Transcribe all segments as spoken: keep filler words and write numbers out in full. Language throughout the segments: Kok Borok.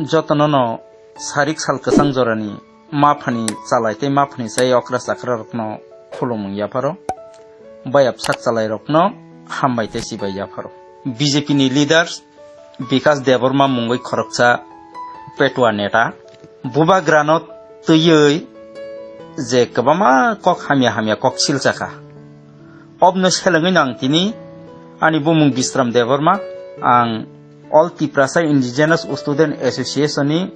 jotono no sarik sal kwchang jorani maphani chalai tei maphani chai okra chakra rokno khulumung yapharo, bayap sak chalai rokno hambai tei chibai yapharo. B J P ni leaders Bikas Debbarma mungwi khoroksa petua neta, bubagrano twiwi je kwbangma kok hamya hamya kok silchakha. Obno selengwi no ang tini ani bumung Bisram Debbarma, ang All Tiprasa Indigenous Student Association ni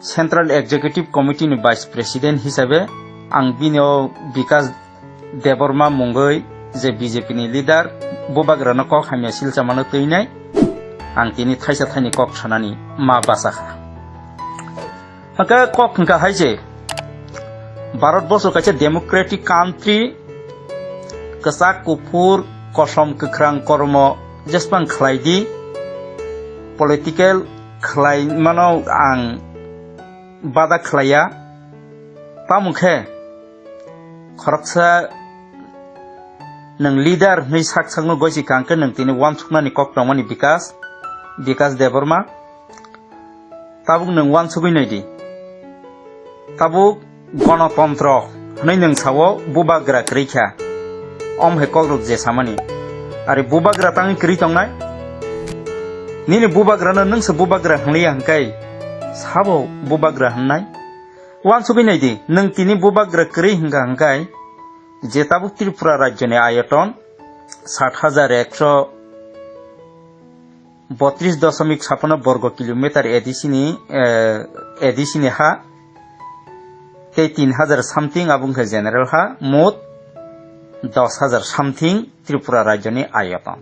Central Executive Committee ni Vice President hisabe ang bini o Bikas Debbarma mungwi je B J P ni leader bubagrano kok hamya silchamano twinai ang tini thaisa thaini kok sanani ma bachakha. Hake kok hwnkha hai je, Bharat borso kaisa democratic country, kwchak kuphur, kosom kwkhrang kormo jesbang khlai di, political khlai mano ang bada khlaiya. Tamo khe khoroksa nwng leader hwnwi sak sakno gosi kang khe nwng tini uansuknani kok tongmani Bikas, Bikas Debbarma. Tabuk nwng uansugwi nai di. Tabuk gonotontro hwnwi nwng sao bubagra kwrwi kha. Om hai kokrok je samani. Ari bubagra tangwi kwrwi tongnai? Nini bubagrano nwng se bubagra hwnliya hwnkhe sabo bubagra hwnnai? Uansugwi nai di, nwng tini bubagra kwrwi hwnkha hwnkhe je tabuk Tripura rajyoni ayoton sat hajar ekso botris doshomik sapano borgo kilometer A D C ni, eh, A D C ni ha, tei tin hajar something abo wngkha general ha, mot dos hajar something Tripura rajyoni ayoton.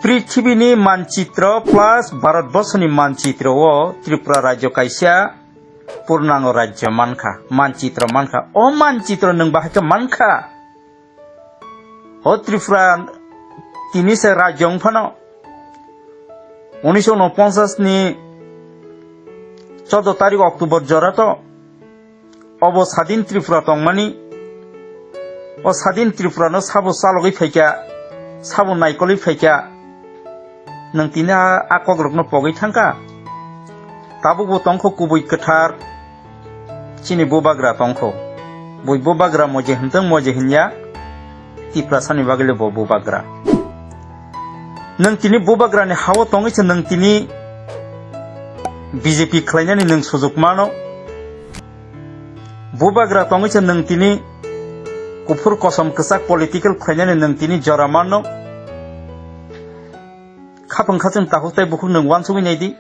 Prithibini manchitro plus Bharat borso ni manchitro o Tripura rajyo kaisa purnango rajyo mankha, manchitro mankha. O manchitro nwng bahai khe mankha? O Tripura tini se rajyo wng phano, unisho unoponchas ni chordo tarik October jora to obo Sadin Tripura tongmani. O Sadin Tripura no sabo chalogwi phaikha, sabo naikolwi phaikha, nwng tini a, a kokrokno pogwi thangkha. Tabukbo tongkho kubui kwthar. Chini bubagra tongkho. Bui bubagra moje hintwng moje hinya. Tiprasani bagwile bo bubagra. Nwng tini bubagrani hao tongwi se nwng tini B J P khlainani nwng sujuk mano. Bubagra tongwi se nwng tini kuphur kosom kwchak political khlainani nwng tini jora mano. Khapang khachung takhuk tei bukhuk nwng uansugwi nai di.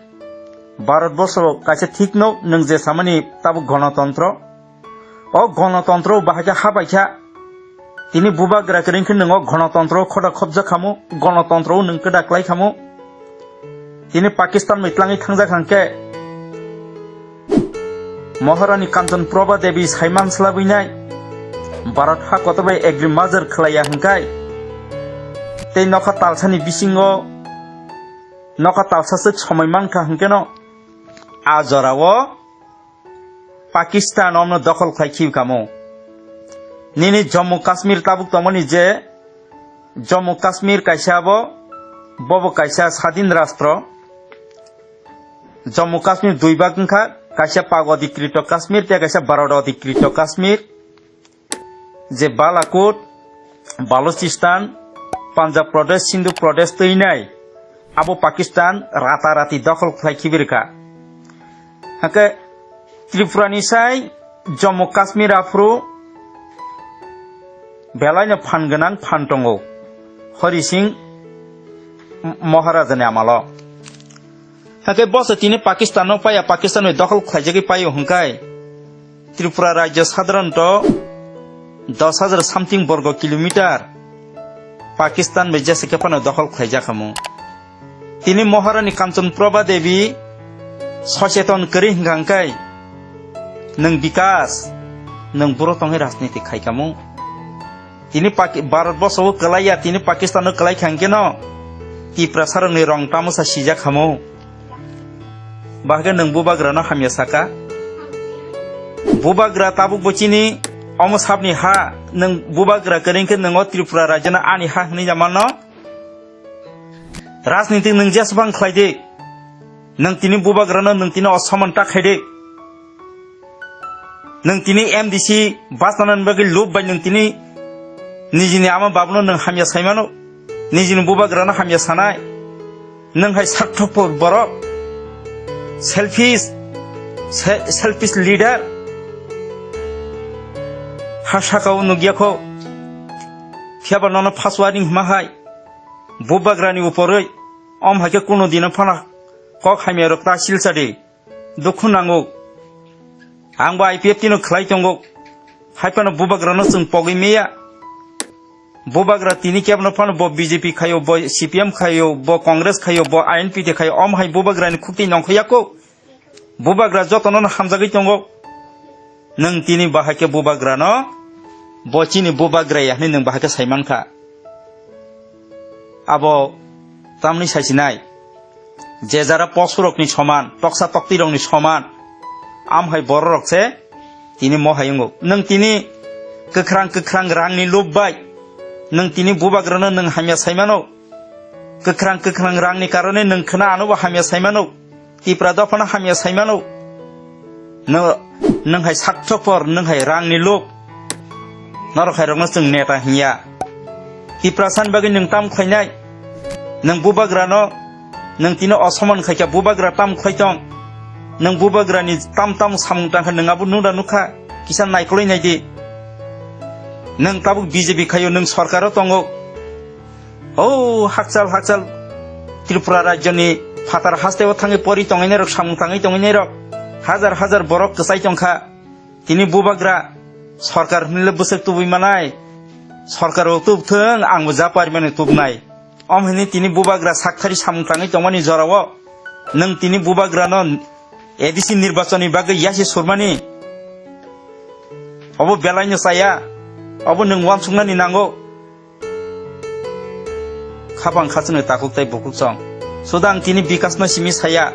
Bharat borso kaisa thik no nwng je samani tabuk gonotontro. O gonotontro bahai khe habai kha. Tini bubagra kwrwi khe nwng o gonotontro khoda khobjak khamu, gonotontro nwng kwda klai khamu. Tini Pakistan bai tlangwi thangjak hwnkhe Maharani Kanchan Prabha Devi saiman slabwi nai. Bharat ha kotor bai agri merger khlaiya hwnkhe tei nokha talsani bisingo nokha talsa swk somoi mankha hwnkhe no a jorao Pakistan omno dokhol khlai khibi kamo. Nini Jammu Kashmir tabuk tongmani je Jammu Kashmir kaisa abo, bobo kaisa sadin rastro. Jammu Kashmir dui bag wngkha, kaisa Pak odhikrito Kashmir tei kaisa Bharat odhikrito Kashmir. Je Balakot, Balochistan, Punjab Pradesh, Sindhu Pradesh twinai abo Pakistan rata rati dokhol khlai khibi rwkha. Hake Tripura ni sai Jammu Kashmir aphuru belaino phan gwnang phan tongo Hari Singh Maharaja ni amalo. Hake boso tini Pakistan no paya, Pakistan bai dokhol khlaijagwi paio hwnkhe Tripura rajyo sadharanto dos hajar something borgo kilometer Pakistan bai jesa khe phano dokhol khlaijak hamu. Tini Maharani Kanchan Prabha Devi socheton kwrwi hwnkha hwnkhe nwng bikas, nwng buro tongwi rajniti khaikamu. Tini Paki-, Bharat boso o kwlaiya, tini Pakistan o kwlai kha hwnkhe no Tiprasa rokni rong tamosa sijak hamu. Bahai khe nwng bubagra no hamya saka. Bubagra tabuk bo chini omo sapni ha, nwng bubagra kwrwi khe nwng o Tripura rajyo no ani ha hwnwi ya mano. Rajniti nwng jesbang khlai di. Nwng tini bubagrano nwng tini osoman ta khaide. Nwng tini M D C bachanani bagwi lub bai nwng tini nijini ama babano nwng hamya saimano. Nijini bubagrano hamya sanai. Nwng hai sarthopor borok. Selfish. Se-, selfish leader. Ha sakao nukya kho. Phiyaba nono phaswaring hima hai. Bubagrani uporwi. Om hai khe kuno dino phano kok hamya rok ta silsa di. Dukhu nango. Ang bo I P F T no khlai tongo. Hai phano bubagrano chwng pogwi meya. Bubagra tini kebno phano bo B J P khayo, bo C P M khayo, bo Congress khayo, bo I N P T khayo. Om hai bubagrani khukti nongkho yako. Bubagra jotono no hamjagwi tongo. Nwng tini bahai khe bubagrano, bo chini bubagra ya hwnwi nwng bahai khe sai mankha. Abo tamni saisinai. Je jara posurokni soman, toksa toktirokni soman. Am hai bororok se tini mo hai wngo. Nwng tini kwkhrang kwkhrang rangni lub bai. Nwng tini bubagrano nwng hamya saimano. Kwkhrang kwkhrang rangni karone nwng khna ano bo hamya saimano. Tipra dophano hamya saimano. No, nwng hai sarthopor, nwng hai rangni lub. Norok hai rokno chwng neta hinya. Tiprasani bagwi nwng tam khlainai? Nwng bubagrano, nwng tini osoman khaikha bubagra tam khlai tong? Nwng bubagrani tam tam samung tangkha nwng abo nura nukha? Kisa naikolwi naidi. Nwng tabuk B J P khaio, nwng sorkaro tongo. O hakchal hakchal Tripura rajyoni phatar hasteo thangwi pori tongwinairok, samung tangwi tongwinairok hajar hajar borok kwchai tongkha. Tini bubagra sorkar hinle bwswk tubui manai. Sorkar o tubthwng, ang bo ja parimani tubnai. Om hini tini bubagra sakthari samung tangwi tongmani jorao nwng tini bubagrano A D C nirbachonni bagwi yasi surmani obo belaino chaya. Obo nwng uansuknani nango. Khapang khachwngni takhuk tei bukhuk song. Sudang tini Bikasno simi saya.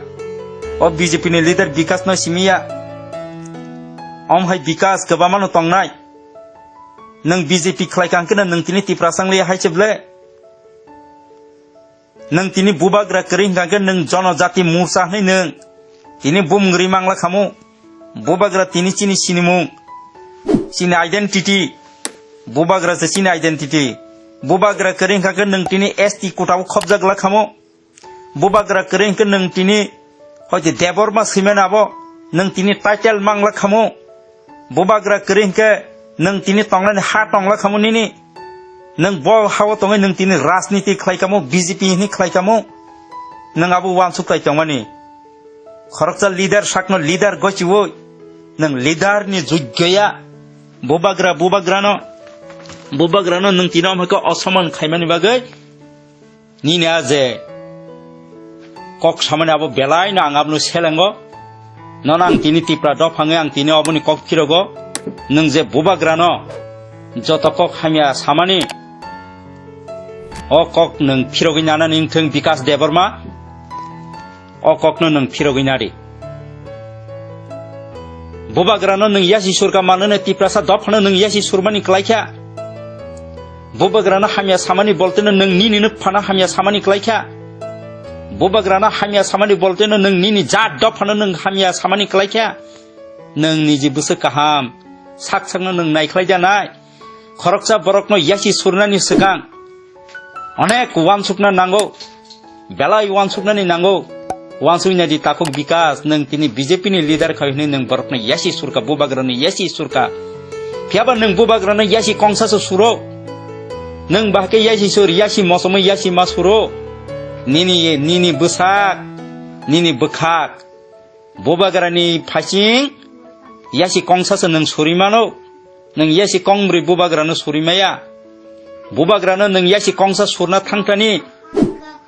O B J P ni leader Bikasno simi ya. Om hai Bikas kwbangmano tongnai. Nwng B J P khlai kang khe nwng tini Tiprasang le hai se ble. Nwng tini bubagra kwrwi hwnkha khe nwng Jonojati Morcha hwnwi nwng tini bumung ri mangla khamu. Bubagra tini chini sinimung, chini identity. Bubagra se chini identity. Bubagra kwrwi hwnkha khe nwng tini S T quota o khobjak la khamu. Bubagra kwrwi hwnkhe nwng tini hoite Debbarma swimani abo nwng tini title mangla khamu. Bubagra kwrwi hwnkhe nwng tini tongnani ha tongla khamu nini. Nwng bo hao tongwi nwng tini rajniti khlai khamu, B J P hwnwi khlai khamu. Nwng abo uansuk tai tongmani. Khoroksa leader sakno leader gochiwi nwng leader ni jugyo ya. Bubagra, bubagrano, bubagrano nwng tini omo khe osoman khaimani bagwi nini a je kok samani abo belai no ang abono selengo. Nono ang tini Tipra dophangwi ang tini oboni kok phirogo. Nwng je bubagrano joto kok hamya samani, o kok nwng phirogwi nanani wngthwng Bikas Debbarma. O kokno nwng phirogwi nadi. Bubagrano nwng yasi surka manwno Tiprasa dophano nwng yasi surmani klaikha. Bubagrano hamya samani bolteno nwng nini no phano hamya samani klaikha. Bubagrano hamya samani bolteno nwng nini jat dophano nwng hamya samani klaikha. Nwng niji bwswk kaham sak sakno nwng naikhlai janai. Khoroksa borokno yasi surnani swkang onek uansukna nango, belai uansuknani nango. Uansuknai di takhuk Bikas, nwng tini B J P ni leader khai hwnwi nwng borokno yasi surka, bubagrano yasi surka. Phiyaba nwng bubagrano yasi kongsa se suro. Nwng bahai khe yasi sur, yasi mosomwi yasi ma suro. Nini, nini bwsak, nini bwkhak. Bubagrani phaising yasi kongsa se nwng suri mano. Nwng yasi kongbrwi bubagrano suri maya. Bubagrano nwng yasi kongsa surna thangtani.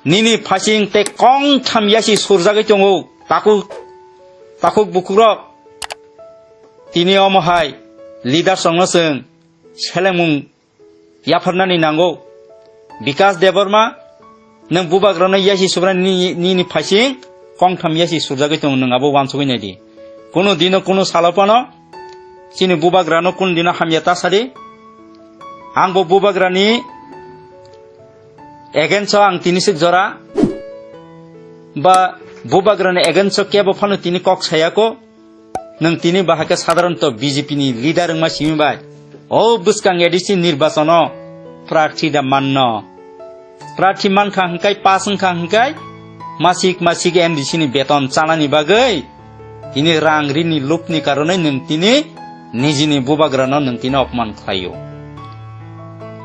Nini phaising tei kongtham yasi surjagwi tongo. Takhuk, takhuk bukhukrok. Tini omo hai leaders rokno chwng selengmung yapharnani nango. Bikas Debbarma, nwng bubagrano yasi subrani ni, nini phaising kongtham yasi surjagwi tongo, nwng abo uansugwi naidi. Kunu dino kunu salo phano chini bubagrano kunu dino hamya ta sadi. Ang bo bubagrani against o ang tini sik jora ba Bubagrani against o kebo phano tini kok sayako. Nwng tini bahai khe sadharanto B J P ni leader wngma simi bai o bwskang A D C nirbachano prarthi da manno. Prarthi mankha hwnkhe, pass wngkha hwnkhe, masik masik M D C ni beton chanani bagwi tini rang rini lukni karonwi nwng tini nijini bubagrano nwng tini opman khlaio.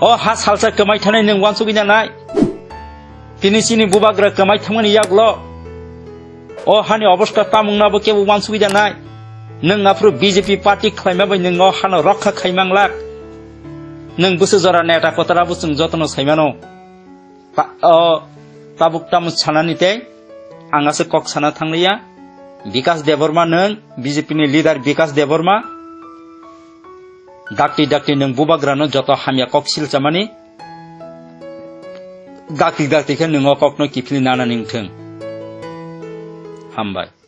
O ha salsa kwmai thanai nwng uansugwi nanai? Tini chini bubagra kwmai thangmani yagulo o hani obostha tamungno bo kebo uansugwi nanai? Nwng aphuru B J P party khlaima bai nwng o hano rokha khai manglak. Nwng bwswk jora neta kotor abo chwng jotono saimano. Ta-, o, tabuk tamo sanani tei ang aswk kok sana thangliya. Bikas Debbarma nwng, B J P ni leader Bikas Debbarma. Dakti dakti nwng bubagrano joto hamya kok silchamani. Dakti dakti khe nwng o kokno kiphilwi nanani wngthwng. Hambai.